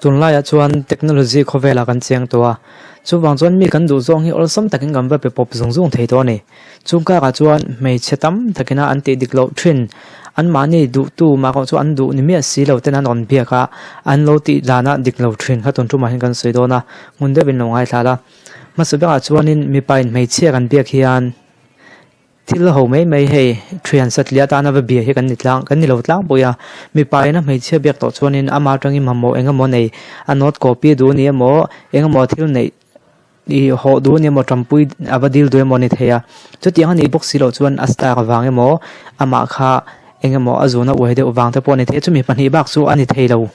Tunlaiah chuan technology khawvelah kan cheng tawh a, chuvang chuan mi kan duh zawng hi awlsam takin kan va pe pawp zung zung thei tawh a ni. Chung karah chuan hmeichhe tam takina an tih dik loh thin, anmahni duhtu mah erawh chu an duh ni miah si lo ten an rawn biak a, an lo tih danah dik lo thin kha tun tumah hian kan sawi dawn a, hmun deuhin lo ngaithla la. Hmasa berah chuanin mipain hmeichhia kan biak hian, Thil ho mai mai hei thian satliah atana va bia hi kan ni tlang kan ni lo tlangpui a, mipa ina hmeichhia biak tawh chuanin ama atangin mamawh eng emaw nei a note copy duh ni emaw eng emaw thil neih ih hawh duh ni emaw tanpui a va dil duh emaw a ni thei a, chutiang a nih bawk si loh chuan a star vang emaw amah kha eng emaw a zuna uai deuh vang te pawh a ni thei a, chumi pahnih bak chu a ni thei lo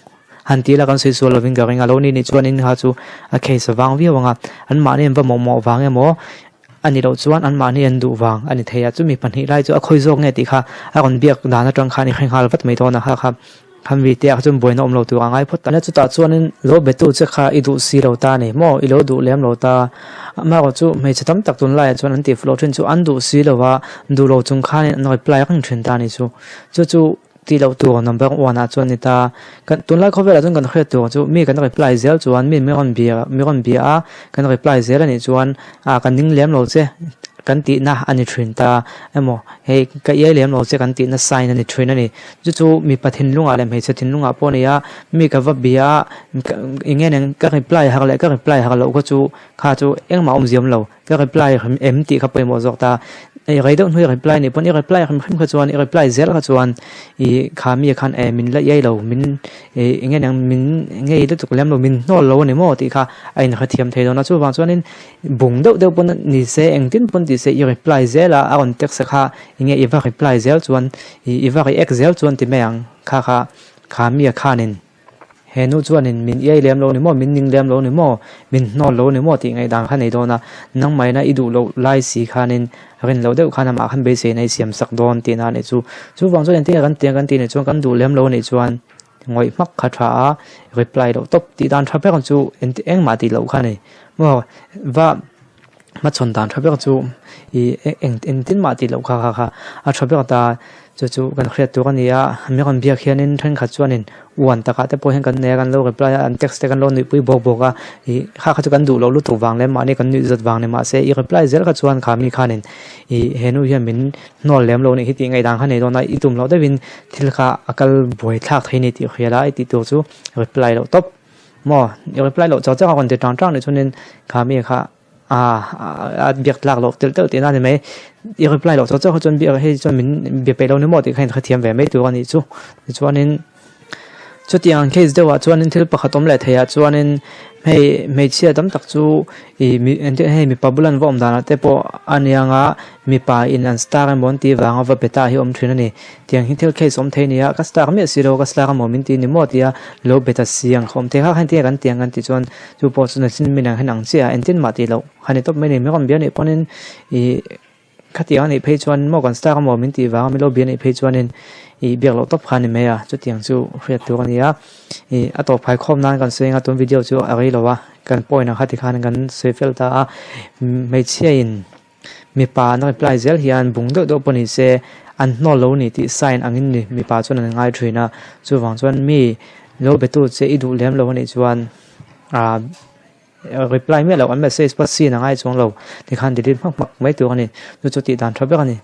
han tih la kan sawi sual lovin ka ring a, lo ni nih chuanin kha chu a case vang viau ang a, anmahni an va mawhmawh vang emaw A ni loh chuan anmahni an duh vang a ni thei a, chumi pahnih lai chu a khawi zawk nge tih kha a rawn biak dan atang khan i hre nghal vat mai dawn a, kha kha khan mi te ah kha chuan buaina awm lo tur a ngai phawt a. Chutah chuanin lo betu che kha i duh si lo ta a ni maw, i lo duh lem lo ta. Amaherawh chu hmeichhe tam tak tunlaiah chuan an tih fuh loh thin chu an duh si lo va, duh lo chung khanin an reply reng thin ta a ni chu. Chu chu Tih loh tur number one ah chuan ni ta. Kan tunlai khawvelah chuan kan hriat tur chu mi kan reply zel chuan mi mi rawn bia mi rawn bia a kan reply zel a nih chuan ah kan ning lem lo che kan tihna a ni thin ta emaw hei ka iai lem lo che kan tihna sign a ni thin a ni. Chu chu mipa thinlungah leh hmeichhe thinlungah pawh a ni a mi ka va bia a eng nge nen ka reply har leh ka reply har loh kha chu kha chu engmah a awmzia awm lo. Ka reply hrim em tih kha pawimawh zawk ta. I rei deuh hnu i reply nih pawn i reply hrim hrim kha chuan i reply zel kha chuan i kha mi khan e min la iai lo min i eng nge min ngei lutuk lem lo min hnawl lo a ni maw tih kha a inhrethiam thei dawn a. Chuvang chuanin bung deuh deuh pawn ni se engtin pawn ti se i reply zel a, a rawn text a kha eng nge i va reply zel chuan i va react zel chuan ti mai ang kha kha kha mi khanin. He nu chuanin min iai lem lo ni maw, min ning lem lo ni maw, min hnawl lo ni maw tih ngaihdan kha nei dawn a, nangmahina i duh loh lai si khanin rin loh deuh khan amah khan beiseina i siam sak dawn tihna a nih chu. Chuvang chuan engtin nge kan tih ang kan tih nih chuan kan duh lem lo nih chuan ngawih hmak kha tha a, reply loh tawp tih dan tha ber chu engti engmah tih loh kha a ni maw, va hmachhawn dan tha ber chu i eng engtin mah tih loh kha kha kha a tha ber ta. Chu chu kan hriat tur a ni a, mi rawn biak hianin thenkhat chuanin uan takah te pawh hian kan nei a, kan lo reply a, an text te kan lo nuihpui bawk bawk a, ih kha kha chu kan duh loh lutuk vang leh mahni kan nuih zat vang ni mahse i reply zel kha chuan kha mi khanin ih he nu hian min hnawl lem lo nih hi tih ngaihdan kha nei dawn a, i tum loh deuhin thil kha a kal buai thlak thei ni tih hria la i tih tur chu reply loh tawp maw, i reply loh chak chak a rawn ti tang tang nih chuanin kha mi kha. A biak tlak loh telh telh tihna a ni mai. I reply loh chauh chauh kha chuan biak hei chuan min bia peih lo ni maw tih kha in hrethiam ve mai tur a nih chu. Tichuanin chutiang case deuhah chuanin thil pakhat awm leh theiah chuanin hei hmeichhia tam tak chu ih mi engtin hei mipa bula an va awm danah te pawh a nia anga mipa in an star emaw an tih vanga va be ta hi a awm thin a ni. Tiang hi thil case awm thei nia, ka star miah si lo, ka star emaw min ti ni maw tia lo be ta si ang kha awm thei kha kha engtin nge kan ti ang kan tih chuan chu pawh chu nachin min ang hian ang chiah a, engtin mah tih loh kha ni tawp mai ni. Mi rawn bia nih pawhin ih khatiang a nih phei chuan maw kan star emaw min tih vanga mi lo bia nih phei chuanin ih biak loh tawp kha a ni mai a, chutiang chu hriat tur a ni a. Ih a tawp phaikhawm nan kan sawi anga tun video chu a rei lo a, kan point ang kha tikhan kan sawi fel ta a, hmeichhia in. Mipa an reply zel hian bung deuh deuh pawh ni se an hnawl lo ni tih sign angin ni mipa chuan an ngai thin a, chuvang chuan mi lo be tu che i duh lem lo anih chuan ah reply miah loh an message pawh seen a ngai chuang lo tikhan delete hmak hmak mai tur a ni, chu chu tih dan tha ber a ni.